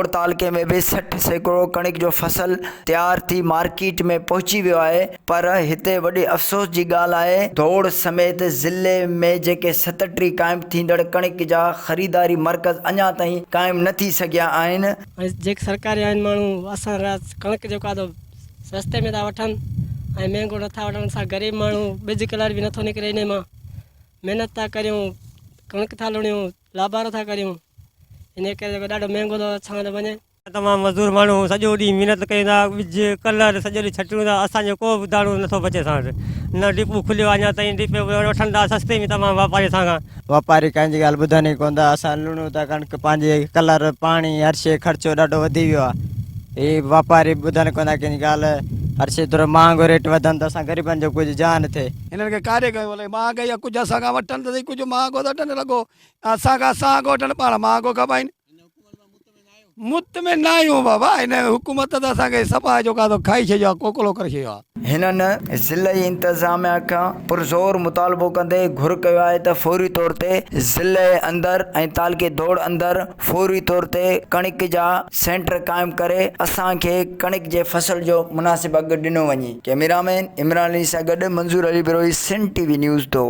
دوڙ تعلقي ۾ به 60% ڪڻڪ جو فصل تيار ٿي مارڪيٽ ۾ پهچي ويو آهي پر هتي وڏي افسوس جي ڳالهه آهي دوڙ سميت ضلعي ۾ جيڪي 37 قائم ٿيندڙ ڪڻڪ جا خريداري مرڪز اڃا تائين قائم نه ٿي سگهيا آهن. ۽ جيڪي سرڪاري آهن ماڻهو اسان کان ڪڻڪ جيڪو آهي سو سستي ۾ ٿا وٺن ۽ مهنگو نٿا وٺن اسان غريب ماڻهو ٻج ڪلر به نٿو نڪري انهي مان محنت ٿا ڪريون ڪڻڪ ٿا لڻيون لابارو ٿا ڪريون انهي ڪري جيڪو ڏاڍو مهنگو ٿو اسان وٽ وڃي. تمام مزدور ماڻهو سڄو ڏينهن محنت ڪيون ٿا ٻج ڪلر سڄو ڏينهن ڇٽيون ٿا اسان جو ڪو به داڻو نٿو بچي اسان وٽ نه ڊپو کليو آهي اڃا تائين ڊپي به وٺن ٿا سستي ۾ تمام واپاري اسان کان. واپاري ڪنهن جي ڳالهه ٻڌن ئي ڪونه ٿا اسان لڻون ٿا ڪڻڪ پنهنجي ڪلر پاڻي هر شيء خرچو ڏاڍو وڌي ويو آهي هي واپاري ٻڌن ڪونه ٿا ڪنهن جي ڳالهه هر شيء ٿورو مهانگو ريٽ وڌن ته اسان غريبن جو ڪجهه جان ٿئي. هنن کي ڪاڏي ڪيو الائي مهانگائي آ ڪجهه اسان کان وٺن ته سهي ڪجهه مهانگو ٿا وٺن رڳو اسان کان سهانگو وٺن پاڻ مهانگو کپائين. مطمئن نه آهيون بابا هن حڪومت ته اسان کي صفا جو ڪا کائي ڇڏيو آهي کوکلو ڪري ڇڏيو آهي. هنن ضلعي انتظاميا کان پرزور مطالبو ڪندي گهر ڪيو آهي ته فوري طور تي ضلعي اندر ۽ تعلقي دوڙ اندر فوري طور تي ڪڻڪ جا سينٽر قائم ڪري اسان کي ڪڻڪ جي فصل جو مناسب اگهه ڏنو وڃي. ڪئميرا مين عمران علي سان گڏ Manzoor Ali Brohi Sindh T V news Dor.